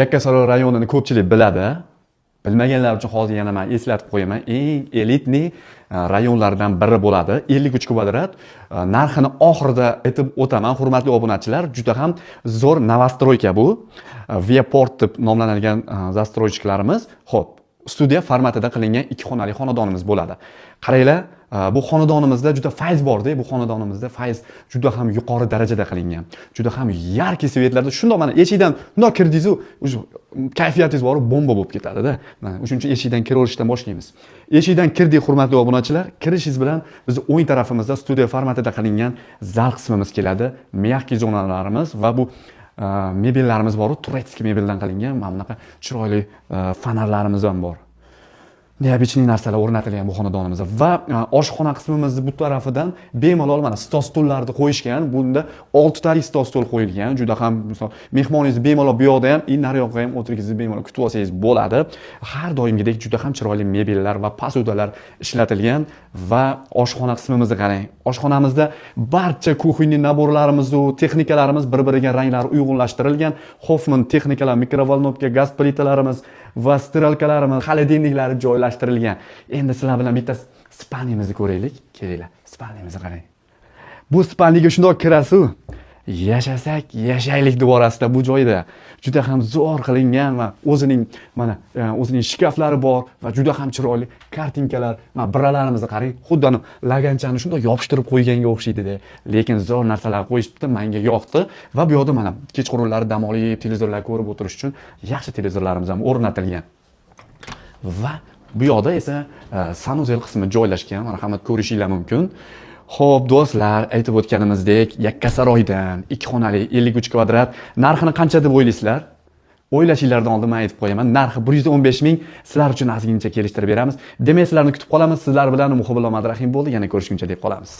Yakkasaroy rayonini ko'pchilik biladi. Bilmaganlar uchun hozir yana man eslatib qo'yaman. Eng элитный rayonlardan biri bo'ladi. 53 kvadrat. Narxini oxirida aytib o'taman, hurmatli obunachilar. Juda ham zo'r новостройка bu. Viaport deb nomlanadigan застройщик larimiz. Xo'p, studiya formatida qilingan ikki xonali xonadonimiz bo'ladi. Qaranglar, bu xonadonimizda juda fayz borda, bu xonadonimizda fayz juda ham yuqori darajada qilingan. Juda ham яркий свет larda shundoq mana eshikdan bundoq kirdingiz-u, уже kayfiyatingiz bor, bomba bo'lib ketadi-da. Mana o'shuning uchun eshikdan kiraverishdan boshlaymiz. Eshikdan kirdik, hurmatli obunachilar. Kirishingiz bilan biz o'ng tarafimizda studiya formatida qilingan zal qismimiz keladi. Мягкий zonalarimiz va bu mebellarimiz bor, турецкий mebeldan qilingan. Mana bunaqa chiroyli fonarlarimiz ham bor. Необычный narsalar o'rnatilgan bu xonadonimizda va oshxona qismimizni bu tarafidan bemalol mana stol stullarni qo'yishgan. Bunda 6 talik stol stol qo'yilgan. Juda ham, misol, mehmoningizni bemalol bu yoqda ham, и naryoqqa ham o'tirgizib bemalol kutib olsangiz bo'ladi. Har doimgidek juda ham chiroyli mebellar va посуда lar ishlatilgan va oshxona qismimizni qarang. Oshxonamizda barcha кухонный набор larimiz va texnikalarimiz bir-biriga ranglari uyg'unlashtirilgan. Hoffman texnikalar, микроволновка, gaz plitalarimiz va стиралка larimiz, холодильник lari joylashtirilgan. Endi sizlar bilan bitta спальня mizni ko'raylik. Kelinglar, спальня mizni qarang. Bu спальня ga shundoq kirasiz, yashasak yashaylik deb borasizlar bu joyda. Juda ham zo'r qilingan va o'zining mana o'zining shkaflari bor va juda ham chiroyli kartinkalar. Mana biralarimizni qarang, xuddi ani laganchani shundoq yopishtirib qo'yganga o'xshaydida. Lekin zo'r narsalar qo'yishibdi, menga yoqdi. Va bu yoqda mana kechqurunlari dam olib, televizorlar ko'rib o'tirish uchun yaxshi televizorlarimiz ham o'rnatilgan. Va bu yoqda esa санузел qismi joylashgan, marhamat, ko'rishinglar mumkin. Xo'p, do'stlar, aytib o'tganimizdek, Yakkasaroydan ikki xonali 53 kvadrat narxini qancha deb o'ylaysizlar? O'ylashinglardan oldin man aytib qo'yaman, narxi 115 ming, sizlar uchun ozgincha kelishtirib beramiz. Demak, sizlarni kutib qolamiz. Sizlar bilan Muhibullo Madrahim bo'ldi. Yana ko'rishguncha deb qolamiz.